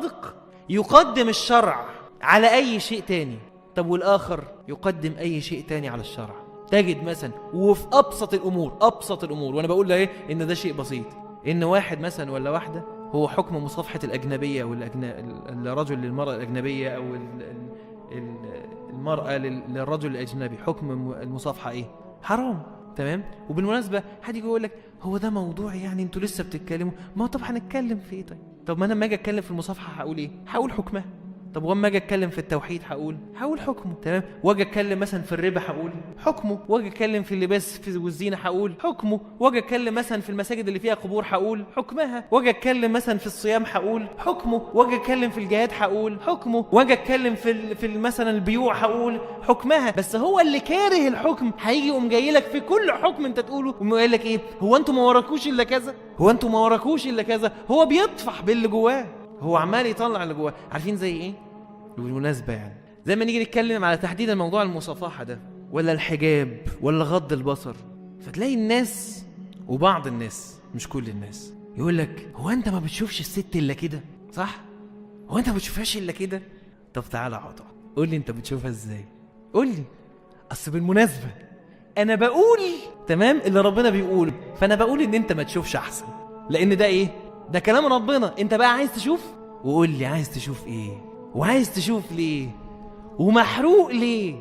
الصادق يقدم الشرع على أي شيء تاني، طب والآخر يقدم أي شيء تاني على الشرع. تجد مثلا وفي أبسط الأمور، أبسط الأمور، وأنا بقول له إيه إن ده شيء بسيط، إن واحد مثلا ولا واحدة هو حكم مصافحة الأجنبية أو الرجل للمرأة الأجنبية أو المرأة للرجل الأجنبي، حكم المصافحة إيه؟ حرام. تمام؟ وبالمناسبة حد يجي يقول لك هو ده موضوع يعني انتوا لسه بتتكلموا؟ ما هو طب هنتكلم في ايه طيب؟ طب ما انا لما اجي اتكلم في المصافحة هقول ايه؟ هقول حكمها. طب واما اجي اتكلم في التوحيد هقول حكمه. تمام؟ واجي اتكلم مثلا في الربا هقول حكمه، واجي اتكلم في اللباس والزينة هقول حكمه، واجي اتكلم مثلا في المساجد اللي فيها قبور هقول حكمها، واجي اتكلم مثلا في الصيام هقول حكمه، واجي اتكلم في الجهاد هقول حكمه، واجي اتكلم في مثلا البيوع هقول حكمها. بس هو اللي كاره الحكم هيجي يقوم جاي لك في كل حكم انت تقوله ويقوم قايل لك ايه؟ هو انتوا ما وراكوش الا كذا؟ هو انتوا ما وراكوش الا كذا؟ هو بيطفح باللي جواه، هو عمال يطلع اللي جواه. عارفين زي ايه؟ بالمناسبة يعني زي ما نيجي نتكلم على تحديدا موضوع المصافحة ده ولا الحجاب ولا غض البصر، فتلاقي الناس وبعض الناس مش كل الناس يقول لك هو انت ما بتشوفش الست الا كده؟ صح؟ هو انت ما بتشوفهاش الا كده؟ طب تعالى اقعد قول لي انت بتشوفها ازاي؟ قول لي. اصل بالمناسبة انا بقول تمام اللي ربنا بيقوله، فانا بقول ان انت ما تشوفش احسن، لان ده ايه؟ ده كلام ربنا. انت بقى عايز تشوف؟ وقول لي عايز تشوف ايه؟ وعايز تشوف ليه؟ ومحروق ليه؟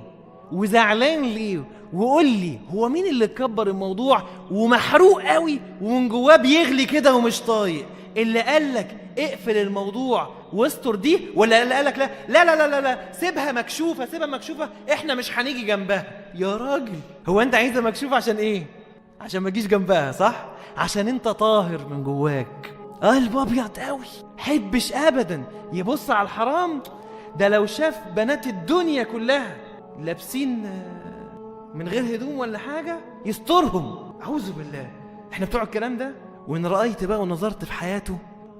وزعلان ليه؟ وقول لي هو مين اللي كبر الموضوع ومحروق قوي ومن جواه بيغلي كده ومش طايق؟ اللي قال لك اقفل الموضوع واستر دي، ولا اللي قال لك لا لا لا لا لا سيبها مكشوفة، سيبها مكشوفة احنا مش هنيجي جنبها؟ يا راجل هو انت عايزها مكشوفة عشان ايه؟ عشان ما تجيش جنبها، صح؟ عشان انت طاهر من جواك، قلب ابيض قوي، حبش ابدا يبص على الحرام. ده لو شاف بنات الدنيا كلها لابسين من غير هدوم ولا حاجة يسترهم، اعوذ بالله. احنا بتوع الكلام ده. وان رايت بقى ونظرت في حياته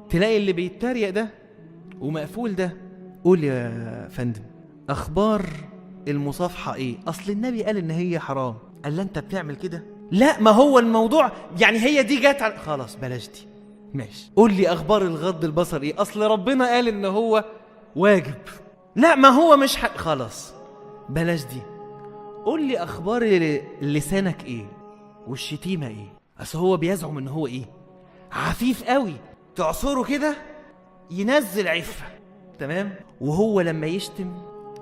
تلاقي اللي بيتريق ده ومقفول ده. قول يا فندم اخبار المصافحة ايه؟ اصل النبي قال ان هي حرام. قال لا انت بتعمل كده؟ لا ما هو الموضوع يعني هي دي جت على... خلاص بلاش دي، ماشي. قول لي اخبار الغض البصر ايه؟ اصل ربنا قال ان هو واجب. لا ما هو مش حق، خلاص بلاش دي. قول لي اخبار لسانك ايه والشتيمه ايه؟ اصل هو بيزعم ان هو ايه؟ عفيف قوي، تعصره كده ينزل عفة، تمام؟ وهو لما يشتم،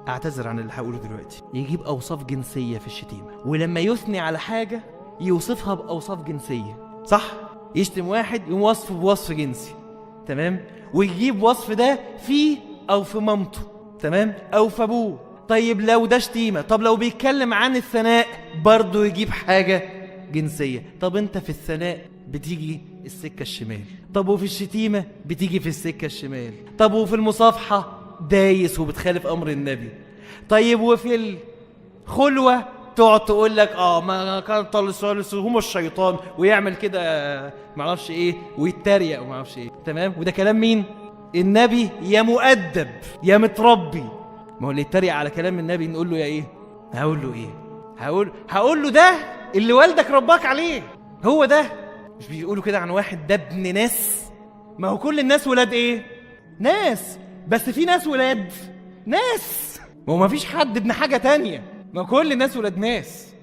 اعتذر عن اللي هقوله دلوقتي، يجيب اوصاف جنسية في الشتيمة، ولما يثني على حاجة يوصفها باوصاف جنسية، صح؟ يشتم واحد يقوم وصفه بوصف جنسي، تمام؟ ويجيب وصف ده فيه او في مامته، تمام؟ او في ابوه. طيب لو ده شتيمه، طب لو بيتكلم عن الثناء برضه يجيب حاجة جنسية. طب انت في الثناء بتيجي السكة الشمال، طب وفي الشتيمة بتيجي في السكة الشمال، طب وفي المصافحة دايس وبتخالف امر النبي، طيب وفي الخلوة تقعد تقول لك ما كان طلس هم الشيطان، ويعمل كده ما اعرفش ايه ويتريق وما اعرفش ايه، تمام؟ وده كلام مين؟ النبي. يا مؤدب يا متربي. ما هو اللي يتريق على كلام النبي نقول له يا ايه؟ هقول له ايه؟ هقول له ده اللي والدك رباك عليه، هو ده. مش بيقولوا كده عن واحد ده ابن ناس؟ ما هو كل الناس ولاد ايه؟ ناس، بس في ناس ولاد ناس، ما هو ما فيش حد ابن حاجة تانية، ما كل الناس ولاد ناس،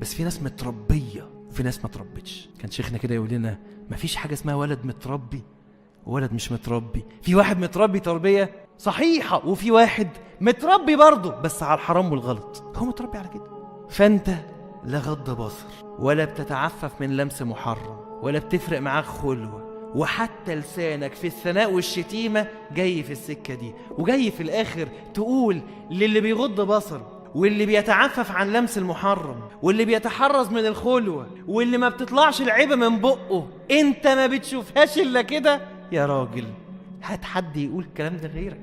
بس في ناس متربية وفي ناس ما تربتش. كان شيخنا كده يقول لنا ما فيش حاجة اسمها ولد متربي وولد مش متربي، في واحد متربي تربية صحيحة وفي واحد متربي برضه بس على الحرام والغلط، هو متربي على كده. فانت لا غض بصر ولا بتتعفف من لمس محرم ولا بتفرق معاك خلوة، وحتى لسانك في الثناء والشتيمة جاي في السكة دي، وجاي في الآخر تقول للي بيغض بصر واللي بيتعفف عن لمس المحرم واللي بيتحرز من الخلوة واللي ما بتطلعش العيبة من بقه، انت ما بتشوفهاش إلا كده؟ يا راجل هات حد يقول الكلام ده غيرك.